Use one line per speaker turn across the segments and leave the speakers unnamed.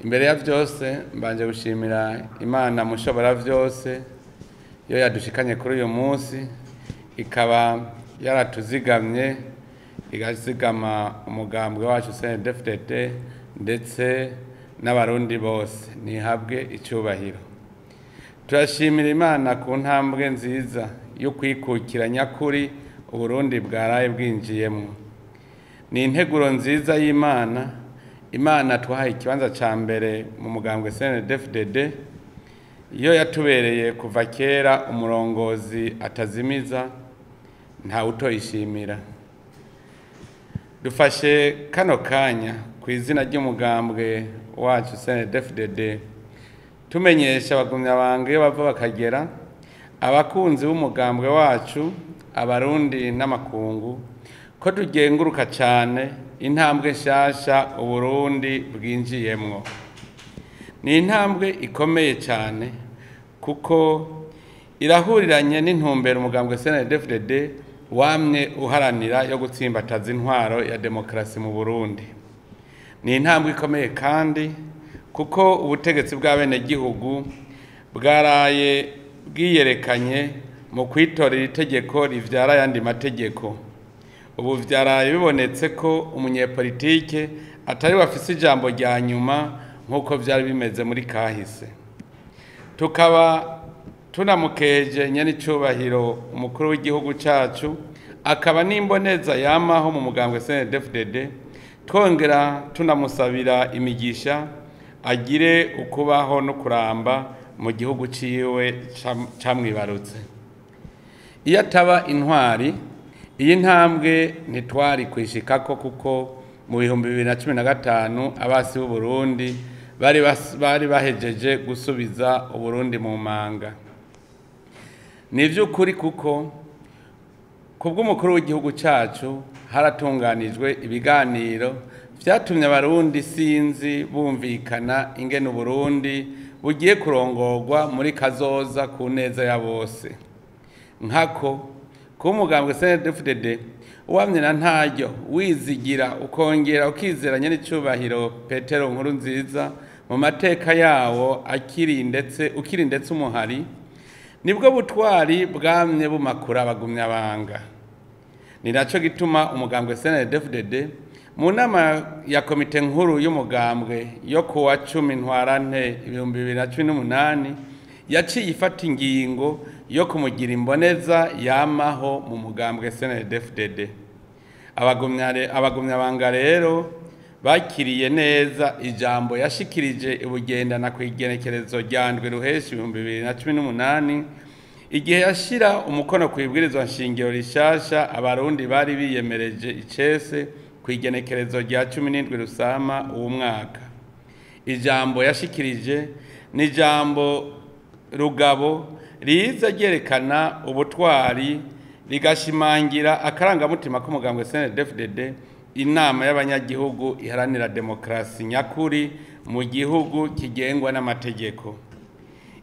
Imbere ya vyose, mbanje gushimira Imana Mushobora vyose, yo yadushikanye kuri uyu munsi, ikaba yaratuzigamye, igazigama umugambwe wacu CNDD-FDD ndetse n'Abarundi bose. Nihabwe icyubahiro. Turashimira Imana ku ntambwe nziza yo kwikukira nyakuri Uburundi bwaraye bwinjiyemo. Ni integuro nziza y'Imana. Imana twahaye ikibanza ca mbere mu mugambwe CNDD-FDD, iyo yatubereye kuva kera umurongozi atazimiza, ntawe utoyishimira. Dufashe kano kanya ku izina ry'umugambwe wacu CNDD-FDD, tumenyesha abagumyabanga iyo bava bakagera, abakunzi b'umugambwe wacu, Abarundi n'amakungu, ko tugenguruka cyane intambwe nshasha Uburundi bwinjiyemwo. Ni intambwe ikomeye cyane, kuko irahuriranye n'intumbero umugambwe CNDD-FDD wamye uharanira yo gutsimbataza intwaro ya demokarasi mu Burundi. Ni intambwe ikomeye kandi kuko ubutegetsi bw'abenegihugu bwaraye bwiyerekanye mu kwitorera itegeko rivyara ayandi mategeko. Ubu vyaraye bibonetse ko umunyepolitike atari wafise ijambo rya nyuma nk'uko vyari bimeze muri kahise. Tukaba tunamukeje nyenicubahiro umukuru w'igihugu cacu, akaba n'imboneza yamaho mu mugambwe CNDD-FDD, twongera tunamusabira imigisha, agire ukubaho no kuramba mu gihugu ciwe camwibarutse. Iyo ataba intwari, iyi ntambwe ntitwari kwishikako, kuko mu 2015 abasi b'Uburundi bari bahejeje gusubiza Uburundi mu manga. Ni ivy'ukuri, kuko kubw'umukuru w'igihugu cacu haratunganijwe ibiganiro vyatumye Abarundi sinzi bumvikana ingene Uburundi bugiye kurongorwa muri kazoza ku neza ya bose. Nkako kuba umugambwe CNDD-FDD wamye na ntaryo wizigira, ukongera ukizera nyenicubahiro Petero Nkurunziza mu mateka yawo akiri ndetse ukiri ndetse umuhari, nibwo butwari bwamye bumakura abagumyabanga. Ni naco gituma umugambwe CNDD-FDD mu nama ya komite nkuru y'umugambwe yo kuwa 10 Ntwarante 2018 yaciye ifata ingingo yo kumugira imboneza yamaho mu mugambwe CNDD-FDD. Abagumyabanga rero bakiriye neza ijambo yashikirije ibugendana ku igenekerezo rya 7 Ruheshi 2018, igihe yashira umukono ku ibwirizwa nshingiro rishasha Abarundi bari biyemereje icese ku igenekerezo rya 17 Rusama uwo mwaka. Ijambo yashikirije ni ijambo rugabo riza ryerekana ubutwari, rigashimangira akarangamutima k'umugambwe CNDD-FDD, inama y'abanyagihugu iharanira demokarasi nyakuri mu gihugu kigengwa n'amategeko.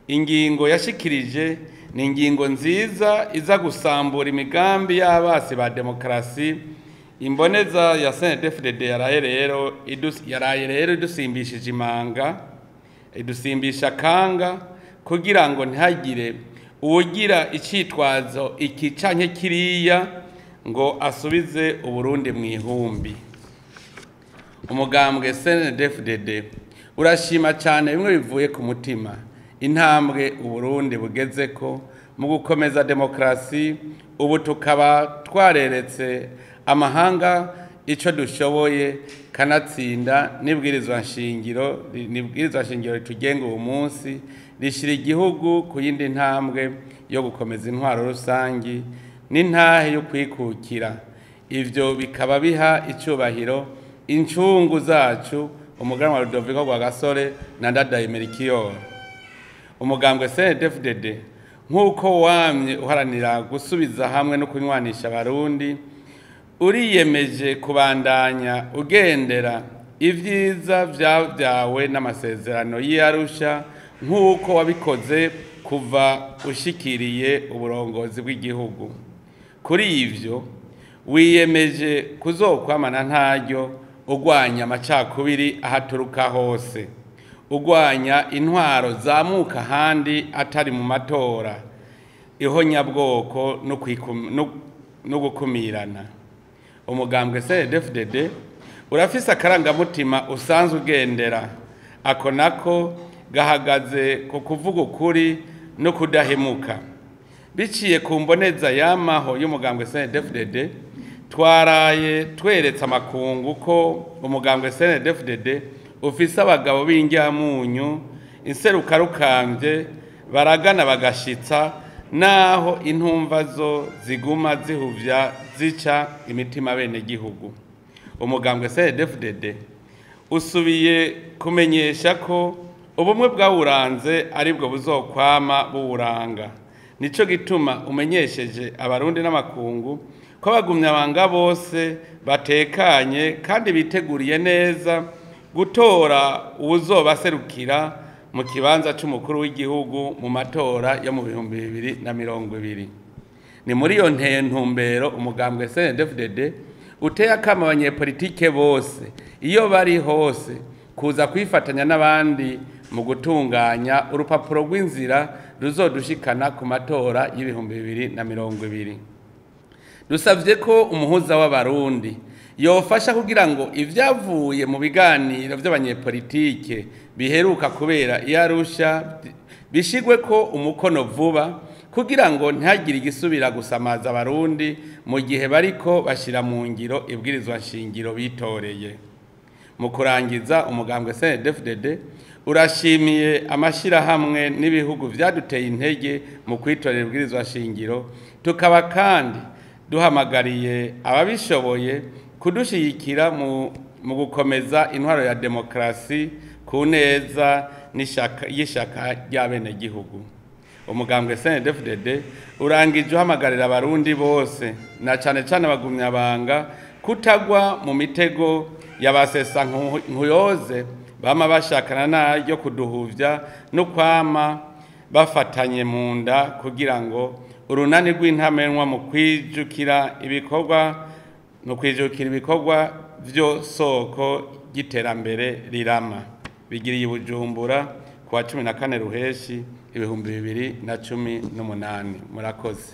Ingingo yashikirije ni ingingo nziza iza gusambura imigambi y'abasi ba demokarasi. Imboneza ya CNDD-FDD yaraye rero idusimbishije imanga, idusimbisha kanga, kugira ngo ntihagire uwugira icitwazo iki canke kiriya ngo asubize Uburundi mu ihumbi. Umugambwe CNDD-FDD urashima cyane bimwe bivuye ku mutima intambwe Uburundi bugezeko mu gukomeza demokarasi. Ubu tukaba twareretse amahanga ico dushoboye, kanatsinda n'ibwirizwa nshingiro ritugenga uwo munsi, rishira igihugu ku yindi ntambwe yo gukomeza intwaro rusangi n'intahe yo kwikukira. Ivyo bikaba biha icubahiro incungu zacu, umuganwa Rudoviko Rwagasore na Ndadaye Melchior. Umugambwe CNDD-FDD, nk'uko wamye uharanira gusubiza hamwe no kunywanisha Abarundi, uriyemeje kubandanya ugendera ibyiza vyabyawe n'amasezerano y'Arusha, nk'uko wabikoze kuva ushikiriye uburongozi bw'igihugu. Kuri ivyo wiyemeje kuzokwamana ntaryo urwanya amacakubiri ahaturuka hose. ugwanya intwaro zamuka ahandi atari mu matora, ihonyabwoko no gukumirana. Umugambwe CNDD-FDD urafise akarangamutima usanzwe ugendera, ako nako gahagaze ku kuvuga ukuri no kudahemuka. Biciye ku mboneza yamaho y'umugambwe CNDD-FDD, twaraye tweretse amakungu ko umugambwe CNDD-FDD ufise abagabo b'indyamunyu, inserukarukambye, baragana bagashitsa, naho intumva zo ziguma zihuvya zica imitima bene gihugu. Umugambwe CNDD-FDD usubiye kumenyesha ko ubumwe bwawuranze aribwo buzokwama buwuranga. Nico gituma umenyesheje abarundi n'amakungu ko abagumyabanga bose batekanye kandi biteguriye neza gutora uwuzobaserukira mu kibanza c'umukuru w'igihugu mu matora yo mu 2020. Ni muri iyo ntumbero umugambwe CNDD-FDD uteye akamo abanyepolitike bose iyo bari hose kuza kwifatanya n'abandi mu gutunganya urupapuro rw'inzira ruzodushikana ku matora y'2020. Dusavye ko umuhuza w'abarundi yofasha kugira ngo ivyavuye mu biganiro vy'abanyepolitike biheruka kubera i Arusha bishigwe ko umukono vuba, kugira ngo ntihagire igisubira gusamaza abarundi mu gihe bariko bashira mu ngiro ibwirizwa nshingiro bitoreye. Mu kurangiza, umugambwe CNDD-FDD urashimiye amashirahamwe n'ibihugu vyaduteye intege mu kwitorera ibwirizwa nshingiro, tukaba kandi duhamagariye ababishoboye kudushigikira mu gukomeza intwaro ya demokarasi ku neza y'ishaka ry'abenegihugu. Umugambwe CNDD-FDD urangije uhamagarira abarundi bose na cane cane abagumyabanga kutagwa mu mitego y'abasesa nkuyoze bama bashakana naryo kuduhuvya no kwama bafatanye mu nda, kugira ngo urunani rw'intamenwa mu kwijukira ibikorwa vyo soko ry'iterambere rirama. Bigiriye i Bujumbura kuwa 14 Ruheshi 2018. Murakoze.